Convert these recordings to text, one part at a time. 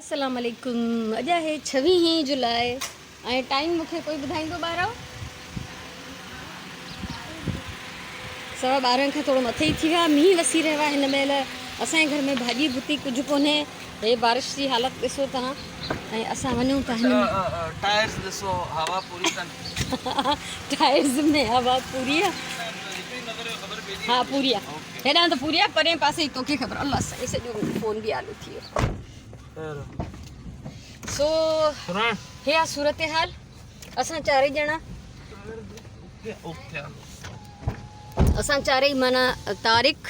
السلام عليڪم اڄ آهي ڇويهين جولاء ۽ ٽائيم مونکي ڪوئي ٻڌائيندو ٻارو سوا ٻارهن کان ٿورو مٿي ئي ٿي ويا مينهن وسي رهيو آهي هن مهل اسان جي گهر ۾ ڀاڄي ڀتي ڪجهه ڪونهي هي بارش جي حالت ڏسو توهان ۽ اسان وڃون ٿا هن ٽائرز ڏسو هوا پوري اٿن ٽائرز ۾ هوا پوري آ ها پوري آ هيڏانهن ته پوري آ پرين پاسي توکي خبر الله سائين سڄو فون به آلو ٿي ويو سو هي آ صورتحال اسان چارئي ڄڻا اسان چارئي معنيٰ Tariq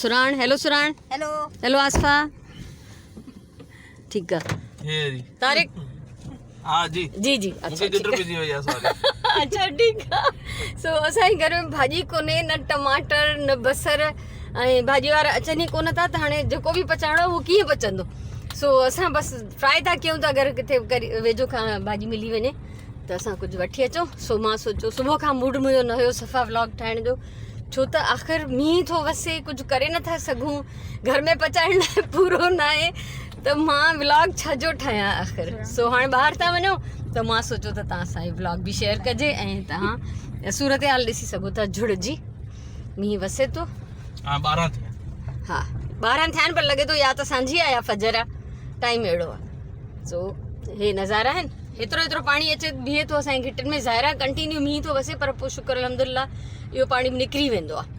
Suran hello Suran hello hello Asifa ٺيڪ آ طارق ها جي جي جي اڇا جٽر پئجي وئي آ سوري اڇا ٺيڪ آ سو اسان جي گهر ۾ ڀاڄي ڪونهي نه ٽماٽر نه بصر ۽ ڀاڄي وارا اچن ئي ڪونه ٿا ته هاڻي جيڪو به پچائڻو اهو ڪيئن پچندو سو اسان بس ٽرائي ٿا ڪيون ته اگر ڪٿي ويجهو کان ڀاڄي ملي وڃي ته اسان ڪجهه وٺي اچون سو مان سوچيو صبح کان موڊ منهنجو نه هيو صفا ولاگ ٺاهڻ جو ڇو ته آخر مينهن ٿو وسي ڪجهه ڪري نٿا سگهون گهر ۾ پچائڻ لاء پورو نه آهي ته مان ولاگ ڇا جو ٺاهيان آخر سو هاڻي ٻاهر ٿا وڃو ته مان سوچيو ته توهان سان ولاگ به شيئر ڪجي ۽ توهان صورت حال ڏسي سگهو ٿا جھڙ جي مينهن وسي ٿو ها 12 ٿيا ها 12 ٿيا آهن پر لڳي ٿو يا ته سانجهي آ يا فجر آ ٽائيم اهڙو آ سو هي نظارا آهن هيترو هيترو پاڻي اچي بيهي ٿو اسان جي گهٽين ۾ ظاهر آهي ڪنٽينيو مينهن ٿو وسي پر پوء شڪر الحمدلله اهو پاڻي به نڪري ويندو آهي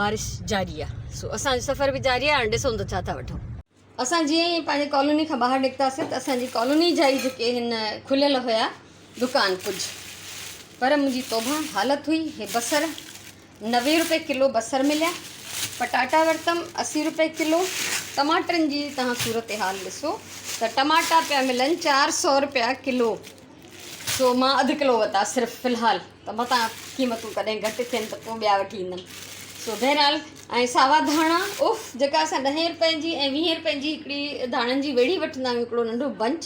بارش جاري آهي سو اسان جو سفر به جاري آهي هاڻي ڏسون ته ڇا ٿا وٺون اسان جيئن ئي پنهنجي ڪالوني کان ٻاهر نڪتاسي ته اسان جي ڪالوني جا ئي جيڪي هن کليل هيا دڪان ڪجهه پر منهنجي توبه حالت هئي هي بصر 90 روپئي ڪلو بصر مليا، پٽاٽا ورتم 80 روپئي ڪلو، ٽماٽن جي توهان صورتحال ڏسو ته ٽماٽا پيا ملن 400 روپيا ڪلو، سو مان اڌ ڪلو ورتا صرف في الحال ته متان قيمتون ڪڏهن گهٽ ٿين ته پوء ٻيا وٺي ايندم سو بهرحال ۽ ساوا ڌاڻا اف جيڪا اسان ڏهين روپئي جي ۽ ويهين روپئي جي هڪڙي ڌاڻن جي ويڙهي وٺندا آهيون هڪڙو ننڍو بنچ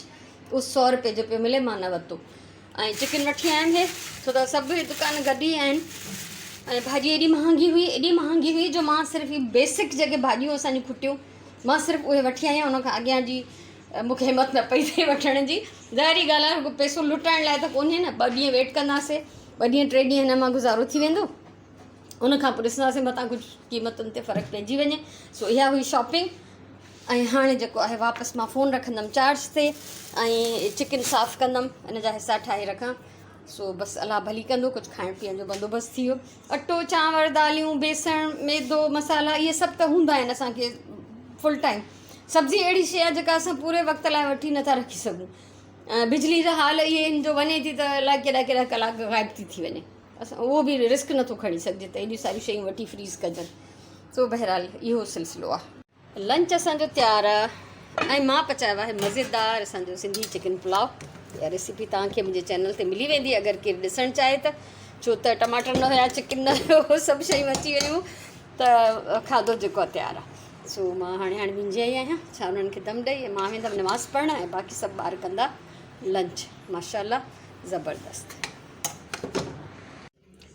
اهو سو روپئي جو پيو ملي مان نه ورتو. ۽ چڪن وٺي آيم هي ڇو ته سڀ دڪان گڏ ئي آهن ۽ ڀاڄي ايڏي مهانگي هئي ايڏي مهانگي هئي جو مان صرف هي بيسڪ جيڪي ڀاڄيون اسان جون کٽيون مان صرف اهي وٺي آئي آهيان ان کان اڳيان جي مونکي همت نه پئي ٿئي وٺڻ جي ظاهري ڳالهه آهي رڳو پئسو لٽائڻ لاء ته ڪونهي نه ٻه ڏينهن ويٽ ڪنداسي ٻه ڏينهن ٽي ڏينهن هن مان گذارو ٿي ويندو ان کان پوء ڏسنداسين متان ڪجهه قيمتن تي فرق پئجي وڃي سو اها هئي شاپنگ ۽ هاڻي جيڪو آهي واپس مان فون رکندم چارج تي ۽ چڪن صاف ڪندم ان جا حصا ٺاهي رکان سو بس الله ڀلي ڪندو ڪجهه کائڻ پيئڻ جو بندوبست ٿي ويو اٽو چانور داليون بيسڻ ميدو مسالا اهي سڀ ته هوندا آهن اسانکي فل ٽائيم سبزي اهڙي شيء آهي جيڪا اسان پوري وقت لاء وٺي نٿا رکي سگهون بجلي جا حال اهي آهن جو وڃي ٿي ته الائي ڪيڏا ڪيڏا ڪلاڪ غائب ٿي ٿي وڃي اسان اهو به رسڪ نٿو کڻي سگهجي ته ايڏيون ساريون شيون وٺي فريز ڪجن سو بهرحال اهو سلسلو آهي. لنچ اسان جو تيار آ ۽ مان پچايو آهي مزيدار اسان جو سنڌي چڪن پلاء اها ريسيپي توهان کي منهنجي چينل تي ملي ويندي اگر ڪير ڏسڻ چاهي ته ڇو ته ٽماٽر نه هيا چڪن نه هيو سڀ شيون اچي ويون ته کاڌو جيڪو آ تيار آ سو مان هاڻي هاڻي وينجهي آئي آهيان ڇا انهن کي دم ڏئي مان ويندم نماز پڙهڻ ۽ باقي سڀ ٻار ڪندا لنچ ماشاءالله زبردست.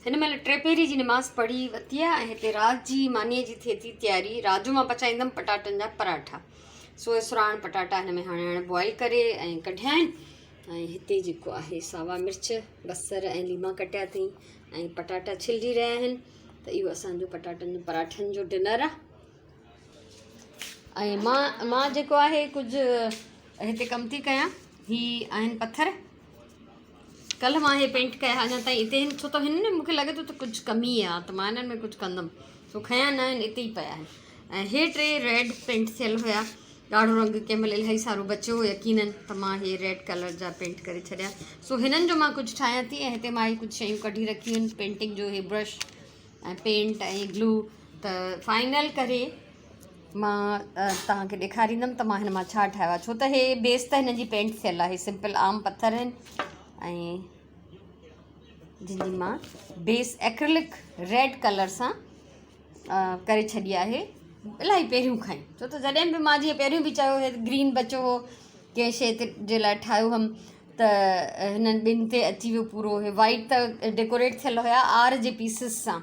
هن مهل ٽيپهري جي نماز پڙهي وتي آهي ۽ هتي رات جي مانيء جي ٿئي ٿي تياري. رات جو مان پچائيندم پٽاٽن جا پراٺا. سو اهي سراڻ پٽاٽا هن ۾ هاڻي هاڻي بوائل ڪري ۽ ڪڍيا آهن ۽ هتي جيڪو آهي ساوا مرچ، بصر ۽ ليما ڪٽيا اٿئي ۽ پٽاٽا ڇلجي رهيا آهن ته اهو اسان جو پٽاٽن جو پراٺن جو ڊنر آهي ۽ مان مان جيڪو آهي ڪجهه هتي ڪم ٿي ڪيان هي آهن پٿر ڪلهه مان هي پينٽ ڪيا اڃا تائين اتي آهن ڇو ته هن ۾ مونکي لڳي ٿو ته ڪجهه ڪمي آهي ته مان هنن ۾ ڪجهه ڪندم سو کنيا نه آهن اتي ئي پيا آهن ۽ هي ٽي ريڊ پينٽ ٿيل هيا ڳاڙهو رنگ ڪنهن مهل الاهي سارو بچيو هو يقينن ته مان هي ريڊ ڪلر جا پينٽ ڪري ڇڏيا سو هنن جو مان ڪجهه ٺاهيان ٿي ۽ هتي مان هي ڪجهه شيون ڪڍي رکيون آهن پينٽنگ جو هي برش ۽ پينٽ ۽ گلو ته فائنل ڪري مان توهان کي ڏيکاريندم ته مان هن مان ڇا ٺاهيو آهي ڇو ته هي بيس ته هن جي پينٽ ٿيل آهي سمپل عام پٿر آهن ۽ جن جي مان بيس ايڪريلڪ ريڊ ڪلر سان ڪري ڇڏي آهي الاهي پهريون کان ئي ڇو ته جڏهن به مان جيئن پهريون به چيو هي گرين بچو هو ڪنهن شيء تي جي لاء ٺاهيو هئم ته هنن ٻن تي اچي ويو پورو هي وائيٽ ته ڊيڪوريٽ ٿيل هيا آر جي پيسز سان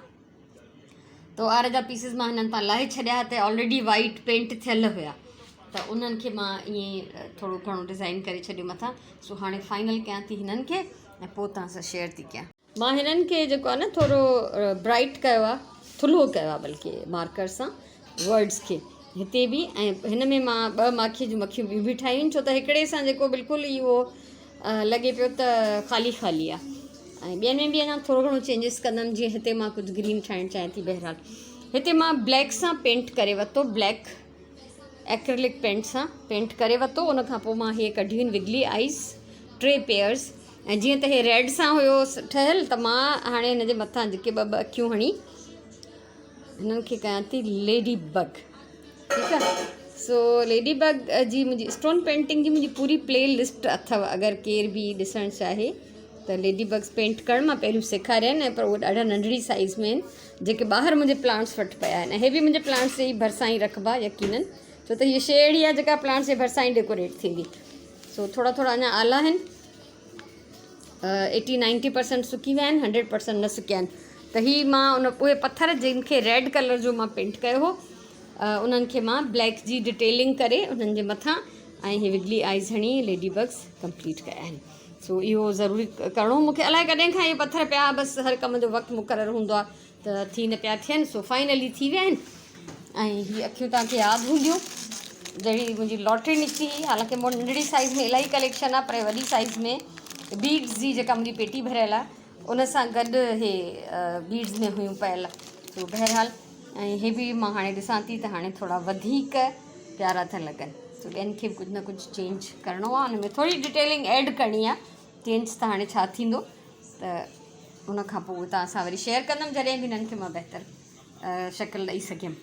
تو آر جا پيسز مان هنن تان لاهي ڇڏيا ته آلريڊي وائيٽ پينٽ ٿيل هيا ته انهن کي مان ائين ٿورو گهڻو ڊزائن ڪري ڇڏيو مٿان. سو هاڻي فائنل ڪيان ٿي هنن کي ۽ پوء توهان سان شيئر ٿي ڪيان. مان هنن کي جيڪو آهي نه ٿورو برائيٽ ڪيو آهي، ٿلهو ڪيو آهي بلڪه مارڪر سان ورڊس کي هتي به، ۽ هن ۾ مان ٻه ماکيء جون مکيون ٻيون به ٺاهيون آهن، ڇو ته هڪڙي سان جيڪو بلڪل ئي اهو لڳي پيو ته خالي خالي آهي. ۽ ٻين ۾ به اڃا ٿورو گهڻو چينجز ڪندم، جيئن هتي مان ڪجهه گرين ٺاهڻ چاهيان ٿي. بهرحال هتي مان بليڪ سان پينٽ ڪري ورتو، بليڪ ايڪريلڪ پينٽ سان پينٽ ڪري ورتو. ان کان پوء مان هي ڪڍيون آهن وگلي آئيز ٽي پيئرس، ۽ جيئن ته هي ريڊ سان هيو ٺهيل ته مان هاڻي هن جي مٿان جيڪي ٻه ٻه اکيون هڻي هنن کي ڪيان ٿي ليڊي بگ. ٺيڪ آ، سو ليڊي بگ جي منهنجي اسٽون پينٽنگ جي منهنجي پوري پلي لسٽ اٿو، اگر ڪير به ڏسڻ چاهي ته ليڊي بگس پينٽ ڪرڻ مان پهريون سيکاريا آهن، ۽ پر اهي ڏاڍا ننڍڙي سائيز ۾ آهن جيڪي ٻاهر منهنجي پلانٽس وٽ پيا آهن، ۽ هي به منهنجي پلانٽس جي ڀرسان ئي رکبا يقينن، ڇو ته هيء شيء اهڙي آهي جيڪا پلانٽس جي ڀرسان ئي ڊيڪوريٽ ٿيندي. سو ٿورا ٿورا اڃا آلا آهن، ايٽي نائنٽي پرسنٽ سڪي ويا آهن، هنڊريڊ پرسنٽ نه سڪيا آهن. ته هي مان ان اهي پٿر جن کي ريڊ ڪلر جو مان پينٽ ڪيو هو انهن کي مان بليڪ جي ڊيٽيلنگ ڪري انهن جي مٿان ۽ هي وگلي آئيز هڻي ليڊي بگس ڪمپليٽ ڪيا آهن. سو اهو ضروري ڪرڻو مونکي، الائي ڪڏهن کان اهي پٿر پيا، بس هر ڪم جو وقت مقرر هوندو آهي ته ٿي نه پيا ٿين. سو فائنلي ٿي ويا آهن. ۽ هي اکيون توهان کي ياد هونديون جهڙي منهنجي لاٽري نڪتي هئي، حالانڪه مون وٽ ننڍڙي سائيز ۾ الاهي ڪليڪشن آهي، پر وڏي سائيز ۾ بيڊز جي جيڪا منهنجي پيٽي ڀريل آهي ان سان گڏ هي بيڊز ۾ هيون پيل. سو بهرحال ۽ هي به مان هاڻي ڏسان ٿي ته هاڻي ٿورا وڌيڪ پيارا ٿا لڳن. سو ٻين کي به ڪجهه نه ڪجهه چينج ڪرڻو آهي، ان ۾ ٿوري ڊيٽيلنگ ايڊ ڪرڻي آهي. چينج ته هاڻي ڇا ٿيندو ته ان کان پوء توهان سان وري شيئر ڪندم جڏهن به هنن کي مان بهتر شڪل ڏئي سگهيم.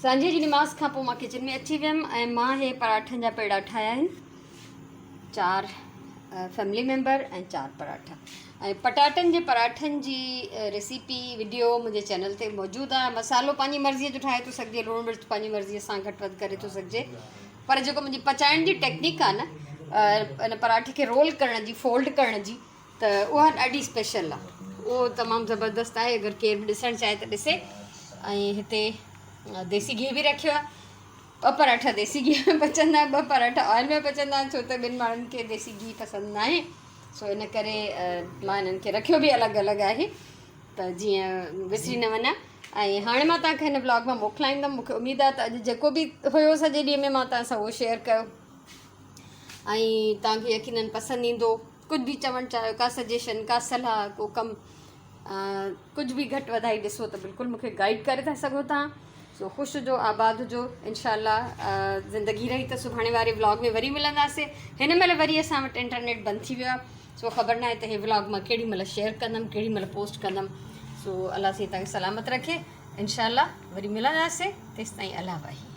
سانجهيء جي نماز کان پوء مان ڪچن ۾ اچي ويم ۽ مان هي پراٺن جا پيڙا ٺاهيا آهن، 4 فيملي ميمبر ۽ 4 پراٺا. ۽ پٽاٽن جي پراٺن جي ريسيپي وڊيو منهنجي چينل تي موجود آهي. مصالحو پنهنجي مرضيء جو ٺاهي ٿو سگهجي، لوڻ مرچ پنهنجي مرضيء سان گهٽ وڌ ڪري ٿو سگهجي، پر جيڪو منهنجي پچائڻ جي ٽيڪنيڪ آهي نه ان پراٺي کي رول ڪرڻ جي، فولڊ ڪرڻ جي، ته اها ڏاڍي اسپيشل آهي، اهو تمام زبردست آهي. اگر ڪير به ڏسڻ چاهي ته ڏسي. ۽ هتي ديسي گيهه به رکيو آهي، ٻه پراٺا ديسي گيهه ۾ پچندا، ٻه پراٺا آئل ۾ پچندا، ڇو ته ٻن ماڻهن کي ديسي گيهه پسند ناهي. سو ان ڪري مان انهن کي رکيو به الڳ الڳ آهي ته جيئن وسري نه وڃان. ۽ هاڻي مان توهان کي هن بلاگ مان موڪلائيندم. مونکي اميد آهي ته اڄ جيڪو به هيو سڄي ڏينهن ۾ مان توهان سان اهو شيئر ڪيو ۽ توهان کي يقينن پسند ايندو. ڪجهه به چوڻ چاهيو، ڪا سجيشن، ڪا صلاح، ڪو ڪم، ڪجهه به گهٽ وڌائي ڏسو ته بلڪل مونکي گائيڊ ڪري ٿا سگهو توهان. سو خوش هجو، آباد هجو، انشاء الله زندگي رهي ته سڀاڻي واري ولاگ ۾ وري ملنداسين. هن مهل وري اسان وٽ انٽرنيٽ بند ٿي ويو آهي، سو خبر ناهي ته هي ولاگ مان ڪهڙي مهل شيئر ڪندم، ڪهڙي مهل پوسٽ ڪندم. سو الله سائين توهان کي سلامت رکي، انشاء الله وري ملنداسين، تيستائين الله واهي.